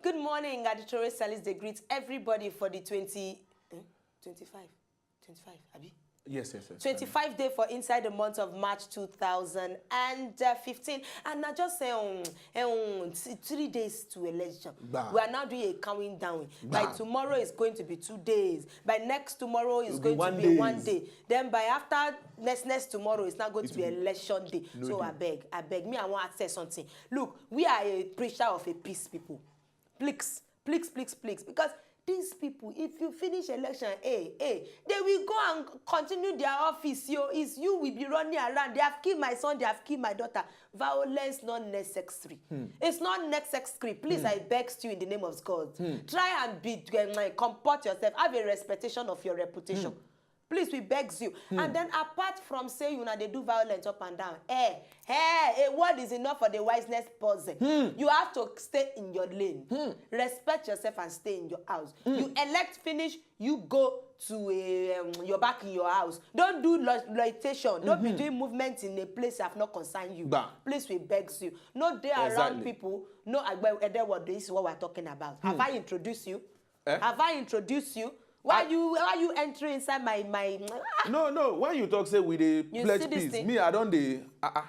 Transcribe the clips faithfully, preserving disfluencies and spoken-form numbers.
Good morning, Aditore Salis. They greet everybody for the twenty, eh? twenty-five, twenty-five, Abi? Yes, yes, yes. twenty-five day for inside the month of March two thousand fifteen. And I just say, um, um, th- three days to election. Bah. We are now doing a counting down. By Bah. Tomorrow is going to be two days. By next tomorrow is It'll be going to one be days. One day. Then by after next next tomorrow, it's now going to be It'll be election day. No So day. I beg, I beg. Me, I want to say something. Look, we are a preacher of a peace, people. Please, please, please, please. Because these people, if you finish election, hey, hey, they will go and continue their office. Yo, it's you will be running around. They have killed my son, they have killed my daughter. Violence not necessary. It's not necessary. Please, I beg you in the name of God. Try and be um, like, comport yourself. Have a respectation of your reputation. Please, we beg you. And then, apart from saying you know they do violence up and down, eh, eh, a word is enough for the wiseness person. You have to stay in your lane. Respect yourself and stay in your house. You elect finish, you go to a, um, your back in your house. Don't do lo- loitation. Don't be doing movement in a place that have not concerned you. Bah. Please, we beg you. No day around Exactly. People. No, I, well, eh, then what, this is what we're talking about. Have I introduced you? Eh? Have I introduced you? Why I- you why you entering inside my my? No, no. When you talk, say we dey You pledge see this peace. Thing? Me, I don't dey. Uh, uh,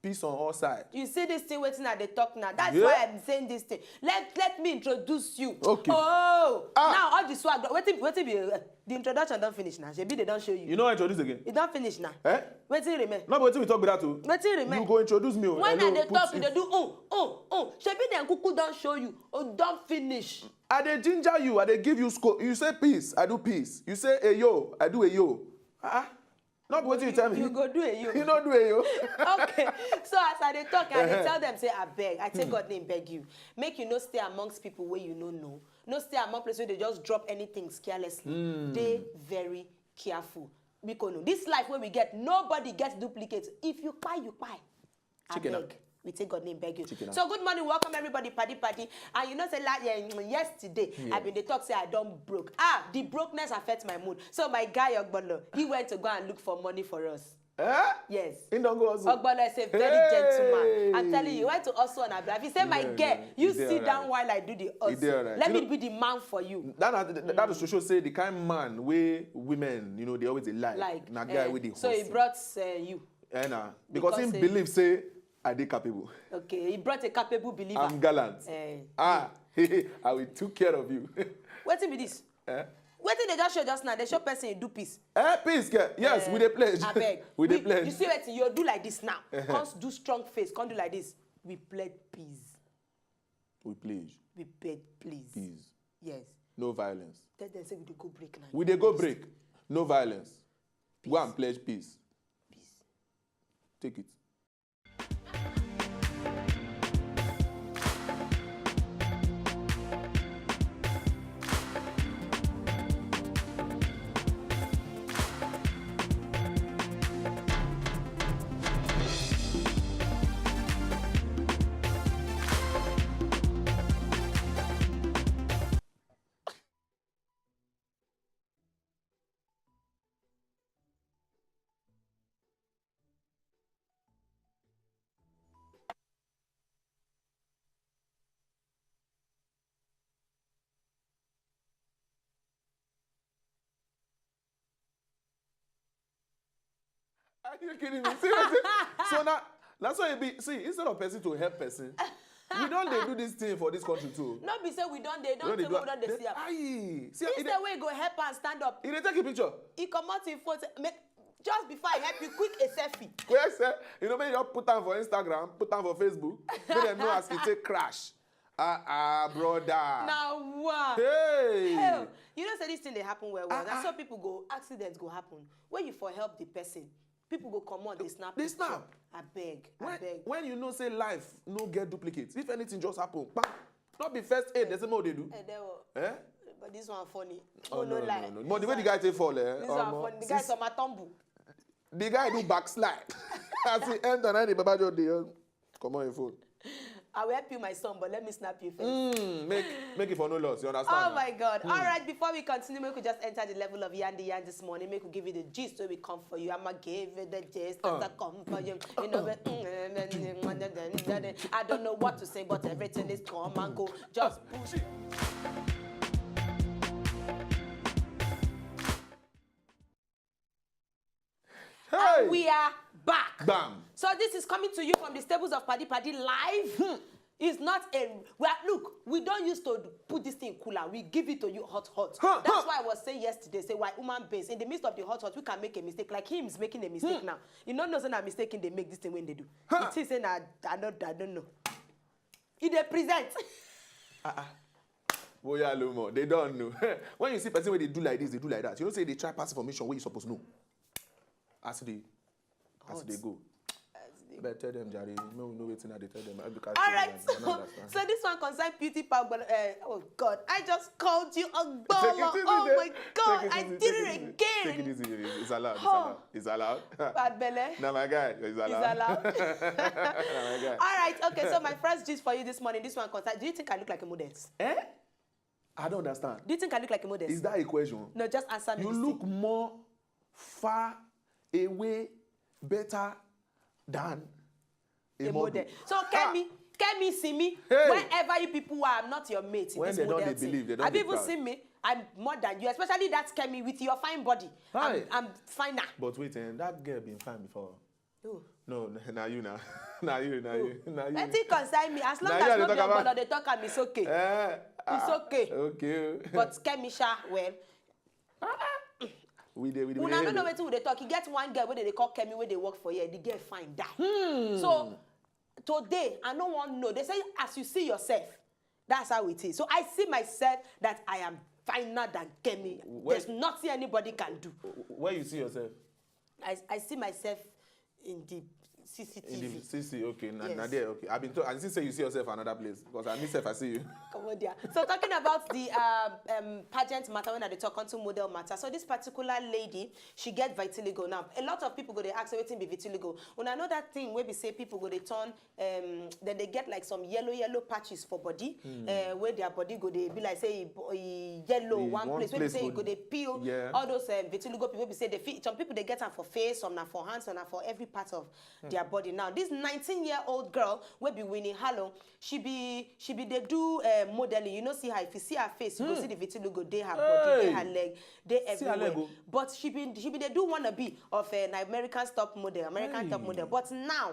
peace on all sides. You see this thing waiting at the talk now. That's Yeah. Why I'm saying this thing. Let let me introduce you. Okay. Oh, Ah. Now all the swag. Waiting, waiting. Be, uh, the introduction don't finish now. Shebi they don't show you. You know what introduce again? It don't finish now. Eh? Waiting remain. No, but wetin we talk be that o. Waiting remain. You go introduce me o. When Hello, I dey put talk, you it- dey do um um um. Shebi dem kuku don show you. Oh, don finish. I dey ginger you. I dey give you scope. You say peace, I do peace. You say eyo, I do eyo. Ah, ah. No be wetin you tell me. You go do eyo. You no do eyo. Okay, so as I dey talk, I dey Uh-huh. Tell them say, I beg, I take God name beg you, make you no stay amongst people wey you no know, no stay among place wey dey just drop anything carelessly. Dey very careful. Because no, this life wey we get, nobody get duplicate. If you kpai, you kpai. Chicken Abeg, up. We take God name beg you. Chicken up. So good morning, welcome everybody, paddy paddy. And you know say la- yeah, mm, yesterday Yeah. I been dey talk say I don broke. Ah, the brokenness affect my mood. So my guy Ogbolo, he went to go and look for money for us. Eh? Yes. He don go hustle. Ogbolo is a very gentle man. I'm Hey. Telling you, he went to hustle on our behalf. He said, my Yeah, girl, man. You He dey sit down alright. While I do the He hustle. dey alright. Let You me know- be the man for you. That na that is to show say the kind man wey women you know they always dey like. Like Na guy eh, wey dey So he hustle. Brought uh, you. Eh, na because Because him say- believe say I dey capable. Okay, he brought a capable believer. I'm gallant. Eh. Ah, I will took care of you. Wetin be this? Eh? Wetin they just show just now? They show person you do peace. Eh, peace, girl. Yes, we dey pledge. Abeg. We dey pledge. You see wetin you do like this now. Come do strong face. Come do like this. We pledge peace. We pledge. We pledge please. Peace. Yes. No violence. Tell them say we dey go break now. We dey go break. No violence. Go and pledge peace. Peace. Take it. Are you kidding me? Seriously? So now, that's why it be. See, instead of person to help person, we don't they do this thing for this country too. No be say we don dey No, don they say do- we don dey they- see am. Aye. See, This he the dey- way go help am stand up. he dey take a picture. He comot him phone say, make just before I help you, quick a selfie. Where sir? You know, make you put am for Instagram, put am for Facebook. Make them know as you take crash. Ah ah, brother. Na wa. Hey. Hell, you know say this thing dey happen well well. Ah, That's ah. Why people go accidents go happen. When you for help the person, people go comot dey snap. They Picture. Snap. Abeg, When, abeg. When you know say life no get duplicate, if anything just happen, bam, not be first aid. They say more they do. Eh, there were- Eh? But this one funny. Oh, Oh, no, no, lie. no, no. But the way the guy take fall, eh? This one omo, funny. The guy sis- some tumble. The guy do backslide. As he enter, now the baba just dey uh, come on your phone. I will help you, my son, but let me snap you first. Mm, make make it for no loss. You understand? Oh my God. All right, before we continue, make we just enter the level of yandi yan this morning. Make we give you the gist wey we come for you. I'ma give you the gist as I come for you. You know, but, mm, mm, mm, mm, mm, mm, mm, I don't know what to say, but everything is come and go. Just push it. Hey! And we are back. Bam! So this is coming to you from the stables of Paddy Paddy Live. It's not a well. Look, we don't used to put this thing cooler. We give it to you hot, hot. Huh, That's huh. why I was saying yesterday. Say why human beings in the midst of the hot, hot, we can make a mistake. Like him is making a mistake now. You know, no say na mistake they make this thing when they do. Huh. It is saying I, I don't, I don't know. He dey present. Boya Lumo, they don't know. When you see person wey dey do like this, they do like that. You know say they try pass information wey you suppose know. As they, as they go. But tell them, Jare, no, no waiting at they tell them. All right, so, so this one concern beauty power. Uh, oh God, I just called you a baller. Oh my God, I did it again. Take it easy. It's allowed. It's Oh. allowed. It's allowed. Bad belly. Nah, my guy. It's allowed. It's allowed. Nah, my guy. All right, okay. So my first gist for you this morning. This one concern. Do you think I look like a model? Eh? I don't understand. Do you think I look like a model? Is that a question? No, just answer me. You This look thing. More far away, better than a, A model. Model. So Kemi, Kemi, see me. Hey. Wherever you people are, I'm not your mate in When this they don't, model they thing. believe, they don't, Have they you even proud. Seen me? I'm more than you, especially that Kemi with your fine body. I'm, Hi. I'm finer. But wait, eh, that girl been fine before. Oh. No, n- now you now. Now you, now you, now you. Nothing concern me. As long Now you as are no the be talk about- ogbolo dey talk am, it's okay. Eh, It's ah, okay. Okay. But Kemi sha, well, We dey, we dey. una no we dey- know wetin we dey talk. E get one girl wey dey dey call Kemi wey dey work for here. The girl fine die. Hmm. So today I no wan know. They say as you see yourself, that's how it is. So I see myself that I am finer than Kemi. Where- There's nothing anybody can do. Where you see yourself? I, I see myself in the C C T V. In the C C, okay, na, Yes. na there, okay. I've been told, and since say you see yourself another place, because I myself I see you. Come on there. So talking about the um, um, pageant matter, when I dey talk onto model matter. So this particular lady, she get vitiligo now. A lot of people go dey ask wetin be vitiligo. Una know that thing wey be say people go dey turn, um, then they get like some yellow yellow patches for body, uh, where their body go dey be like say e bo- e yellow E- one, one place. Wey be place say e go- go dey peel. Yeah. All those um, vitiligo people wey be say they fit. Some people they get am for face, some na for hands, some na for every part of their body. Now this nineteen year old girl wey be Winnie Harlow, she be she be dey do uh, modeling. You know, see her. If you see her face, you go see the vitiligo dey her body, dey her Hey. Leg, dey See her everywhere. Leg o. But she been she been dey do wannabe of an American top model, American top Hey. Model. But now,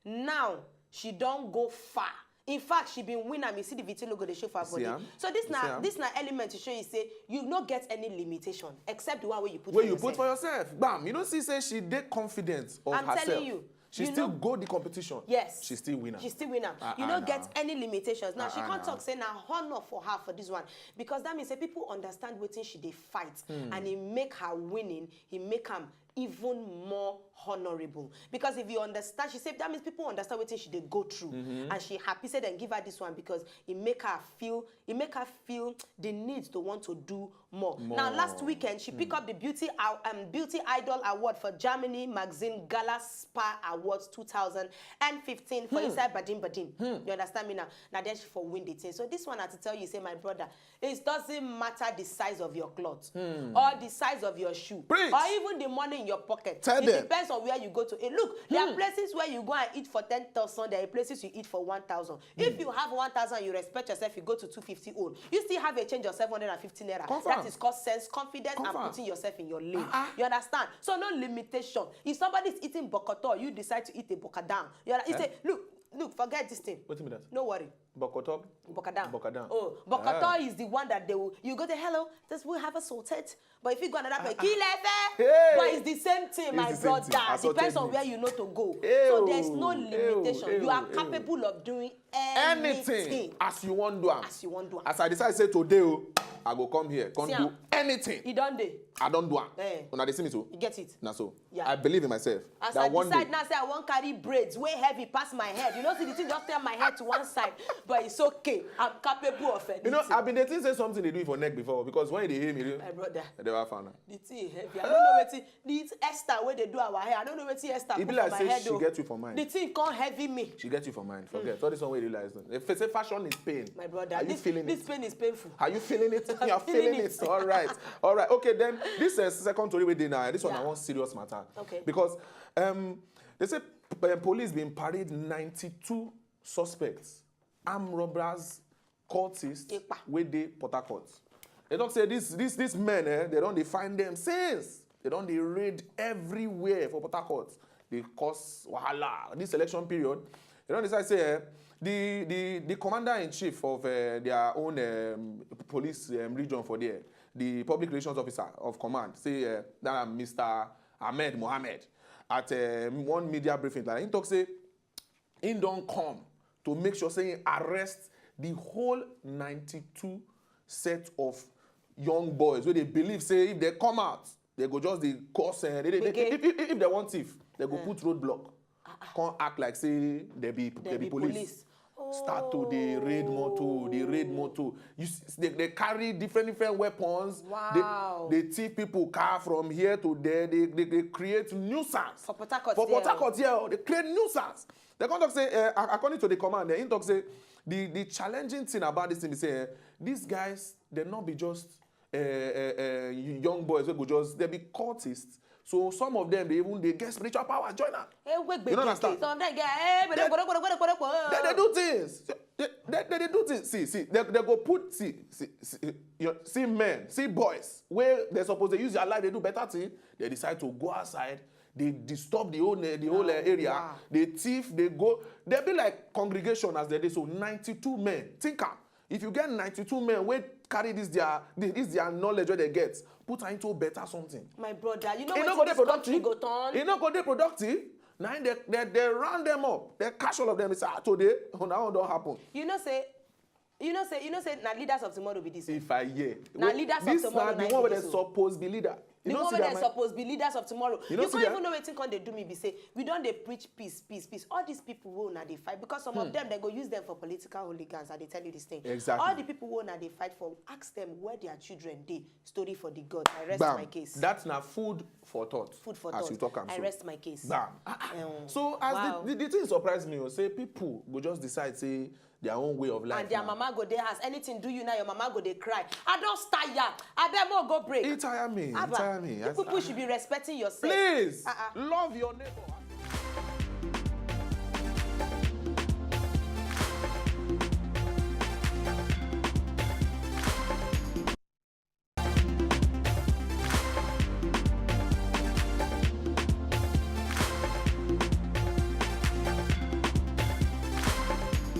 now she don go far. In fact, she been win am. You see the vitiligo dey show for her See body. am? So this You see na am? This na element to show you say you no get any limitation except the one wey you put Where for you yourself. Put for yourself, bam. You know, see say she dey confident of I'm herself. Telling you, She you still know- Go the competition. Yes. She still win am. She still win am. Ah, You ah, no nah. Get any limitations. Now she Ah, ah, can't nah. Talk say na honor for her for this one, because that means say people understand wetin she dey fight, Hmm. And e make her winning, e make am even more honorable. Because if you understand, she said that means people understand wetin she dey go through, Mm-hmm. And she happy say dem give her this one because e make her feel e make her feel the need to want to do more. Now last More. Weekend she pick up the beauty Aw- um, beauty idol award for Germany magazine Gala Spa Awards two thousand and fifteen for inside Badin Badin. You understand me now? Now then she for win the thing. So this one I have to tell you, say my brother, it doesn't matter the size of your cloth or the size of your shoe Preach. Or even the money in your pocket. Tell It them. Depends on where you go to. Hey, look, there are places where you go and eat for ten thousand. There are places you eat for one thousand. If you have one thousand, you respect yourself, you go to two fifty own. You still have a change of seven hundred and fifty naira. Confirm. That is called sense, confidence, and Confirm. Putting yourself in your lane. Ah, ah. You understand? So no limitation. If somebody is eating bokoto, you decide to eat a bokadan. You know, you say, look, look, forget this thing. Wetin be that? No worry. Bokoto. Bokadan. Bokadan. Oh, bokoto is the one that they will. You go to hello. Does we have a sorted? But if you go another place, kill it. Hey. But it's the same thing, my It's the same brother. Thing. Assorted Depends on meat. Where you know to go. Ew, So there's no ew, limitation. You ew, are ew. Capable of doing anything, Anything as you want do am. As you want do am. As I decide say today, oh, I go come here, come See do am. Anything. E don dey. I don do am. Eh. Una dey see me so? You get it? Na so. Yeah. I believe in myself. As That I one decide day, now, say I wan carry braids wey heavy pass my head. You know, see the thing just tear my head to one side, but it's okay. I'm capable of anything. You know, I've been dey think say something dey do you for neck before, because when you dey hear me, you My brother, never found am. The thing heavy. I don't know wetin the Esther wey dey do our hair. I don't know wetin Esther E put be for like my say head she o. Get you for mind. The thing come heavy me. She get you for mind. Forget all this one wey you realize. If they say fashion is pain, My brother, are you this, feeling this it? Pain is painful. Are you feeling it? You are Feeling feeling it. It. All right. All right. Okay, then this uh, second story we dey now. This one Yeah. I wan serious matter. Okay. Because um, they say um, police been parade ninety-two suspects, armed robbers, cultists Epa. Wey dey Port Harcourt. They talk say this this this men eh, they don dey find them since. They don dey raid everywhere for Port Harcourt. They cause wahala. This election period, they don decide say eh, the the the commander in chief of uh, their own um, police um, region for there, the public relations officer of command, say uh, that na Mister Ahmed Mohammed, at um, one media briefing, like, he talk say he don come to make sure say he arrest the whole ninety-two set of young boys wey they believe say if they come out, they go just dey cause uh, they, they, Gbege. if, if, if they want thief, they go put roadblock, come act like say they be they, They be be police. Police. Start to dey raid motor, dey raid motor. You see, they, they carry different different weapons. Wow. They, they thief people car from here to there. They, they, they create nuisance For Port Harcourt For there. Port Harcourt here, oh, they create nuisance. They come talk say, uh, according to the command, they talk say the the challenging thing about this thing is say uh, these guys they not be just uh, uh, uh, young boys wey go just they be cultists. So some of them they even they get spiritual power join am. Eh, wait, You don't understand? Some of them get eh, but They- they, they, They, they do things. They, they, they, they do things. See, see, they, they go put see, see, see, you see men, see boys where they supposed to use their life, they do better thing. They decide to go outside. They disturb the whole the whole uh, area. Wow. They thief. They go. They be like congregation as they dey. So ninety-two men. Think am. If you get ninety-two men wey carry this their this their knowledge wey they get, put am into better something. My brother, you know E no wetin go dey this country productive. Go turn. E no go dey productive. Na im they, they they round them up. They catch all of them. They say ah today una own don happen. You know say, you know say, you know say na leaders of tomorrow be this. If I hear. Na leaders of This tomorrow na na the one be wey this they o. Suppose be leader. The You know one see wey their dem mind. Suppose be leaders of tomorrow. You know You see can't their- Even know wetin come dey do me be say we don dey preach peace, peace, peace. All these people wey una dey fight because some of them they go use them for political hooligans. I dey tell you this thing. Exactly. All the people wey una dey fight for, ask them where their children dey. Story for the God. I rest Bam. My case. That's na food for thought. Food for As thought. you talk am I so. Rest my case. Bam. Ah, ah. Um, So as wow. the, the, the thing surprised me, oh, say people go just decide say their own way of life. And their Now. Mama go dey house. Anything do you now, your mama go dey cry. I don tire. Abeg, mo go break. It tire me. It Abba, tire me. You I- people should be respecting yourself. Please Uh-uh. Love your neighbor.